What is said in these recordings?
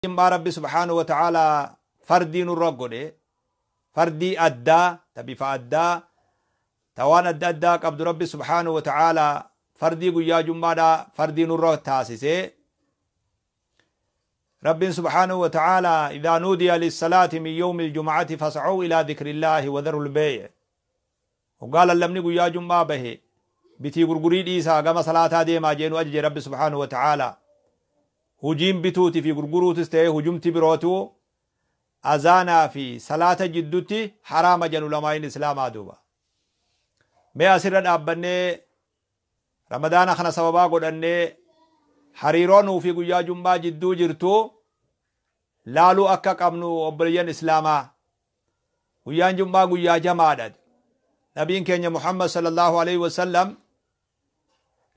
Jum'aa Rabbi subhaanahu wa ta'aalaa fardii nurra godhe, fardii addaa ta bifa addaa ta waan adda addaa qabdu, Rabbi subhaanahu wa ta'aalaa fardii guyyaa jum'aadhaa fardii nurra taasisee. Rabbiin subhaanahu wa ta'aalaa idhaa nuudiya lissalaati min yawmi aljum'ati fas'uu ilaa dhikrillahi wa dharul bay'. Hoggaa lallabni guyyaa jum'aa bahe, bitii gurgurii dhiisaa, gama salaataa deemaa jeenu ajaje Rabbi subhaanahu wa ta'aalaa. Hujiin bituuti fi gurguruutis ta'ee hujumti birootu azaanaa fi salaata jiddutti haraama jedhan ulamaa'iin islaamaa. Duuba mee asirra dhaabbannee, Ramadaana kana sababaa godhannee, hariiroo nuu fi guyyaa jum'aa jidduu jirtu laaluu akka qabnu. Obboleeyyan islaamaa, guyyaan jum'aa guyyaa jamaadha. Nabiin keenya Muhammad sallallahu alaihi wasallam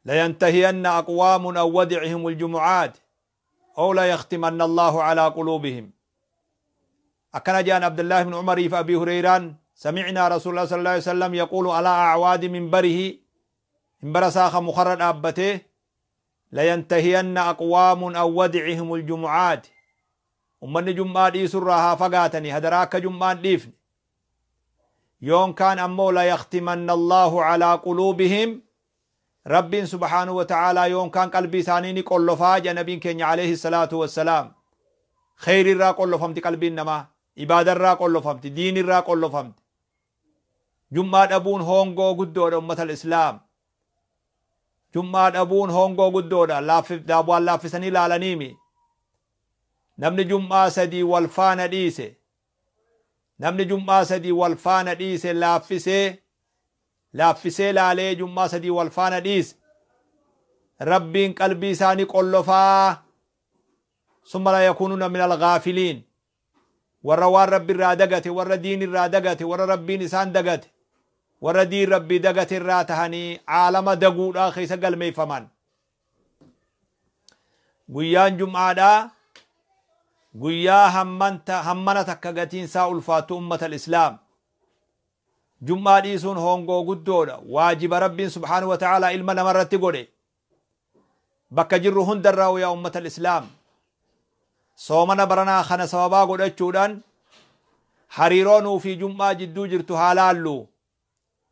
"لينتهين أقوام عن ودعهم الجمعات أو ليختمن الله على قلوبهم" akkana jedhan. Abdullah ibn Umarii fi Abi Hurayraan "سمعنا رسول الله صلى الله عليه وسلم يقول على أعواد منبره", minbara isaa kan mukarra dhaabbatee, "لينتهين أقوام عن ودعهم الجمعات", ummanni jum'aa dhiisurraa haa fagaatanii, hadaraa akka jum'aan dhiifne, yoonkaan ammoo "ليختمن الله على قلوبهم", Rabbiin subhaanahu wa ta'aalaa yoonkaan qalbii isaanii ni qollofaa jedha nabiin keenya alayhi salaatu wassalaam. Kheyrirraa qollofamti qalbiin namaa, ibaadarraa qollofamti, diinirraa qollofamti. Jum'aa dhabuun hongoo guddoodha. Ummata islaam, jum'aa dhabuun hongoo guddoodha. Waan laaffisanii ilaalaniimi. Namni jum'aa 3 wal faana dhiise, namni jum'aa 3 wal faana dhiise, laaffisee laaffisee laalee jum'aa 3 wal faana dhiise, Rabbiin qalbii isaanii qollofaa. "ثم لا يكونون من الغافلين", warra waan Rabbi irraa dagate, warra diin irraa dagate, warra Rabbiin isaan dagate, warra diin Rabbii dagate irraa tahanii caalama daguudhaa keessa galmeeffaman. Guyyaan jum'aadhaa guyyaa hammana takka gatiin isaa ulfaattu. Ummata islaam, jum'aa dhiisuun hongoo guddoodha. Waajiba Rabbiin subhaanahu wa ta'aalaa ilma namarratti godhe. Bakka jirru hundarraa, yaa ummata islaam, soomana baranaa kana sababaa godhachuudhaan hariiroo nuu fi jum'aa jidduu jirtu haa laallu.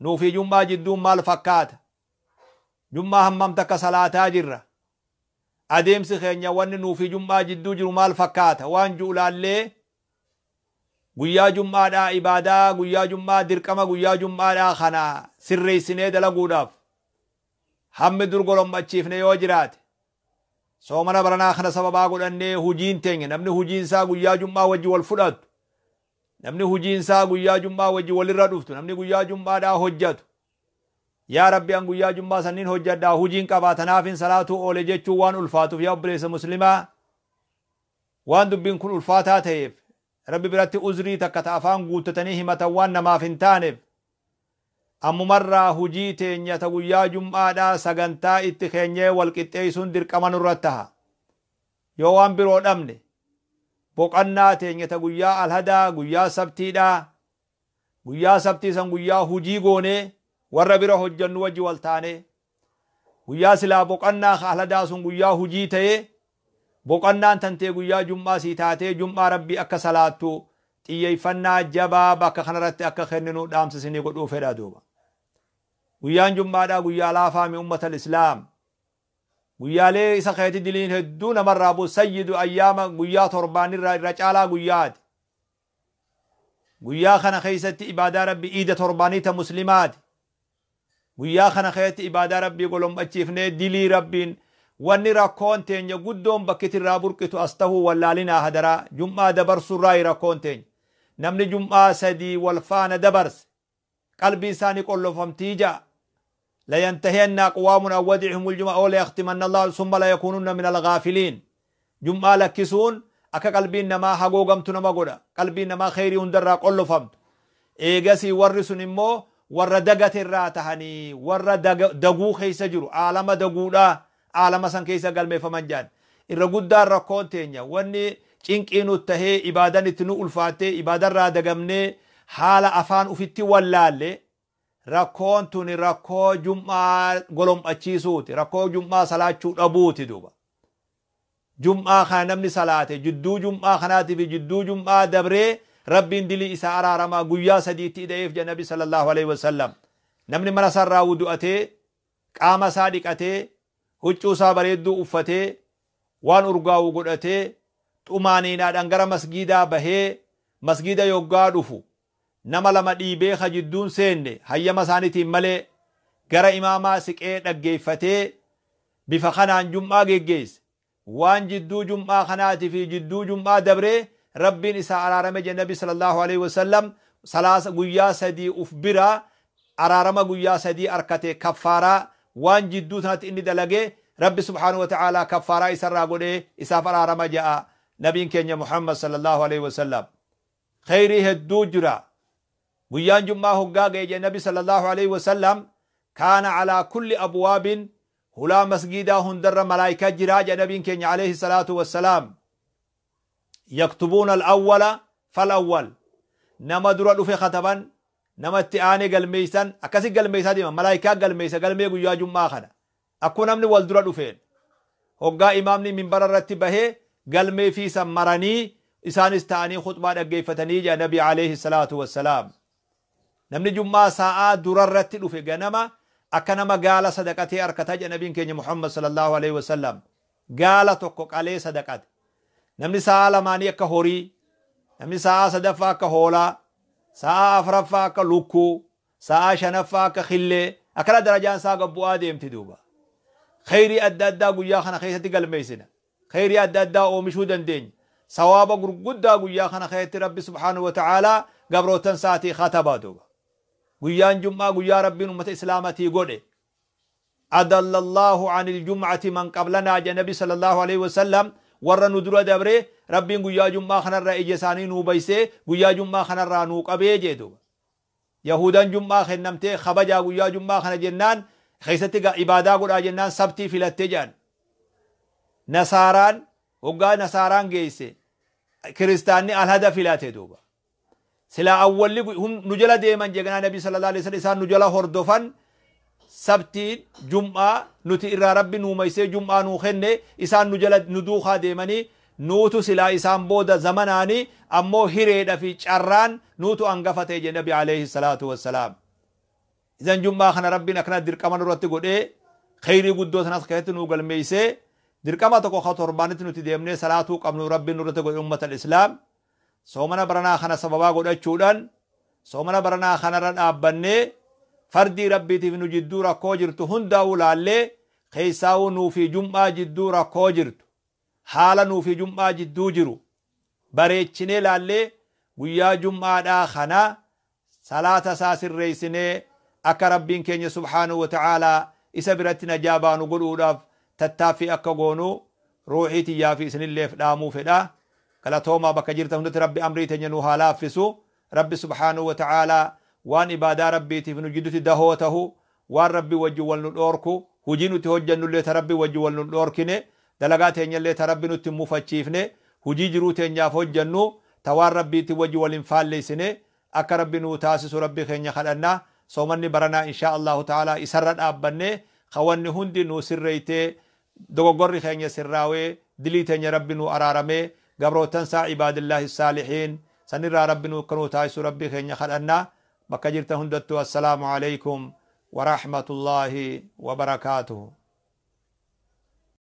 Nuu fi jum'aa jidduun maal fakkaata? Jum'aa hammam takka salaataa jirra? Adeemsi keenya, wanni nuu fi jum'aa jidduu jiru maal fakkaata? Waan ji'u laallee, guyyaa jum'aadhaa ibaadaa guyyaa jum'aa, dirqama guyyaa jum'aadhaa kana sirreessinee dalaguudhaaf hammi dur golommachiifne yoo jiraate, soomana baranaa kana sababaa godhannee hujiin teenya, namni hujiin isaa guyyaa jum'aa wajji wal fudhatu, namni hujiin isaa guyyaa jum'aa wajji walirra dhuftu, namni guyyaa jum'aadhaa hojjatu, "Yaa Rabbi, an guyyaa jum'aa sanniin hojjadhaa, hujiin qabaa, tanaafin salaatuu oole" jechuun waan ulfaatuuf, yaa obboleessa muslimaa, waan dubbiin kun ulfaataa ta'eef, Rabbi biratti uzrii takka ta afaan guuttatanii himatan waan namaaf hin taaneef, ammumarraa hujii teenya ta guyyaa jum'aadhaa sagantaa itti keenyee wal qixxeessuun dirqama nurratti taha. Yoo waan biroo dhabne, boqannaa teenya ta guyyaa alhadaa, guyyaa sabtiidhaa, guyyaa sabtii san guyyaa hujii goonee, warra bira hojjannu wajji wal taanee, guyyaa silaa boqannaa alhadaa sun guyyaa hujii ta'ee, boqannaan tantee guyyaa jum'aa sii taatee, jum'aa Rabbii akka salaattu xiyyeeffannaa jabaa bakka kanarratti akka kenninu dhaamsa isinii godhuu fedha. Duuba guyyaan jum'aadhaa guyyaa laafaami. Ummata islaam, guyyaalee isa keeti diliin hedduu namarraa bu'u, sayyidu ayyaama, guyyaa torbaanirraa irra caalaa guyyaati. Guyyaa kana keessatti ibaadaa Rabbii, iida torbaanii ta muslimaati. Guyyaa kana keessatti ibaadaa Rabbii golombachiifnee dilii Rabbiin, wanni rakkoon teenya guddoon bakkiti irraa burqitu as tahuu wallaalinaa. Hadaraa, jum'aa dabarsurraa rakkoon teenya. Namni jum'aa 3 wal faana dabarse qalbii isaanii qollofamtii ja'a. "لينتهين أقوام عن ودعهم الجمعة أو ليختمن الله ثم ليكونن من الغافلين". Jum'aa lakkisuun akka qalbiin namaa hagoogamtu nama godha, qalbiin namaa kheyrii hundarraa qollofamtu. Eegasii warri sun immoo warra dagate irraa tahanii, warra daguu keessa jiru, aalama daguudhaa, aalama san keessa galmeeffaman jedhan. Irra guddaan rakkoon teenya, wanni cinqii nu tahee, ibaadan itti nu ulfaattee, ibaadarraa dagamnee, haala afaan ufitti wallaalle, rakkoon tuni rakkoo jum'aa golom'achiisuuti, rakkoo jum'aa salaachuu dhabuuti. Duuba Jum'aa kana namni salaate jidduu jum'aa kanaatii fi jidduu jum'aa dabree Rabbiin dilii isaa araaramaa guyyaa sadiitti ida'eef jedha Nabi sallallahu alaihi wasallam. Namni mana isaarraa wudu'atee, qaama isaa dhiqatee, huccuu isaa bareedduu uffatee, waan urgaa'u godhatee, xumaaniinaadhaan gara masgiidaa bahee, masgiida yoggaa dhufu nama lama dhiibee ka jidduun seenne hayyama isaaniitiin malee gara imaamaa siqee dhaggeeffatee bifa kanaan jum'aa geggeesse. Waan jidduu jum'aa kanaatii fi jidduu jum'aa dabree Rabbiin isaa araarame jedhe Nabi sallallahu alaihi wasallam. Salaasa guyyaa sadii uf bira araarama guyyaa sadii arkate, kaffaaraa waan jidduu sanatti inni dalage Rabbi subhaanahu wa ta'aalaa kaffaaraa isarraa godhee isaaf araarama ja'a nabiin keenya Muhammad sallallahu alaihi wasallam. Kheyrii hedduu jira. Guyyaan jum'aa hoggaa ga'e jedhe Nabi sallallahu alaihi wasallam, kaana alaa kulli abwaabin, hulaa masgiidaa hundarra malaayikaa jiraa jedhe nabiin keenya alayhi salaatu wassalaam. Yaktubuuna al-awwala fal-awwal, nama dura dhufe kataban, nama itti aanee galmeeysan, akkasi galmeeysaa deema. Malaayikaa galmeeysa galmee guyyaa jum'aa kana akkuma namni wal dura dhufeen. Hoggaa imaamni minbara irratti bahee galmee fi san maranii isaanis ta'anii khutbaa dhaggeeffatanii jedha Nabi alayhi salaatu wassalaam. Namni jum'aa sa'aa durarratti dhufe ganama akka nama gaala sadaqatee arkata jedha nabiin keenya Muhammad sallallahu alaihi wasallam. Gaala tokko qalee sadaqate. Namni sa'aa lamaanii akka horii, namni sa'aa sadaffaa akka hoolaa, sa'aa afraffaa akka lukkuu, sa'aa shanaffaa akka khillee, akkana darajaan isaa gad bu'aa deemti duuba. Kheyrii adda addaa guyyaa kana keessatti galmeessina. Kheyrii adda addaa oomishuu dandeenya. Sawaaba gurguddaa guyyaa kana keessatti Rabbi subhaanahu wa ta'aalaa gabrootan isaatii kataba duuba. Guyyaan jum'aa guyyaa Rabbiin ummata islaamatii godhe. Adallallahu anil jum'ati man qablanaa jedha Nabi sallallahu alaihi wasallam. Warra nu dura dabre Rabbiin guyyaa jum'aa kanarraa ija isaanii nuu baysee guyyaa jum'aa kanarraa nuu qabee jee duuba. Yahudan jum'aa kennamtee kabajaa guyyaa jum'aa kana jennaan, keessatti ibaadaa godhaa jennaan sabtii filattee jedhan. Nasaaraan hoggaa nasaaraan geesse kiristaanni alhada filate duuba. Silaa awwalli nu jala deeman jeganaa Nabi sallallahu alaihi wasallam isaan nu jala hordofan. Sabtiin jum'aa nuti irraa Rabbi nuu maysee jum'aa nuu kenne, isaan nu jala nu duukaa deemanii, nuutu silaa isaan booda zamanaanii, ammoo hireedha fi carraan nuutu angafa ta'e jedhe Nabi alayhi salaatu wassalaam. Isan jum'aa kana Rabbiin akkana dirqama nurratti godhee kheyrii guddoo sanas keessatti nuu galmeeysee dirqama tokko ka torbaanitti nuti deemnee salaatuu qabnu Rabbiin nurratti godhe. Ummata islaam, soomana baranaa kana sababaa godhachuudhaan, soomana baranaa kanarra dhaabbannee fardii Rabbiitiif nu jidduu rakkoo jirtu hundaa'uu laallee, keessaa'uu nuu fi jum'aa jidduu rakkoo jirtu, haala nuu fi jum'aa jidduu jiru bareechinee laallee, guyyaa jum'aadhaa kana salaata isaa sirreessinee akka Rabbiin keenya subhaanahu wa ta'aalaa isa biratti najaa baanu godhuudhaaf tattaaffii akka goonu ruuxii tiyyaa fi isinilleef dhaamuu fedha. Galatoomaa. Bakka jirtan hundatti Rabbi amrii teenya nuu haa laaffisu. Rabbi subhaanahu wa ta'aalaa waan ibaadaa Rabbiitiif nu jiddutti dahoo tahu, waan Rabbi wajji wal nu dhoorku, hujii nuti hojjannullee ta Rabbi wajji wal nu dhoorkine, dalagaa teenyallee ta Rabbi nutti hin mufachiifne, hujii jiruu teenyaaf hojjannu ta waan Rabbiitti wajji wal hin faalleessine akka Rabbi nuu taasisu Rabbi keenya kadhanna. Soomanni baranaa inshaa Allahu ta'aalaa isarra dhaabbanne ka wanni hundi nuu sirreeytee, dogoggorri keenya sirraawee, dilii teenya Rabbi nuu araaramee gabrootan isaa ibaadillaahi saalihiin sanirraa Rabbi nuu akka nuu taasisu Rabbi keenya kadhanna. Bakka jirtan hundattuu assalaamu alaykum wa rahmatullaahi wa barakaatuhu.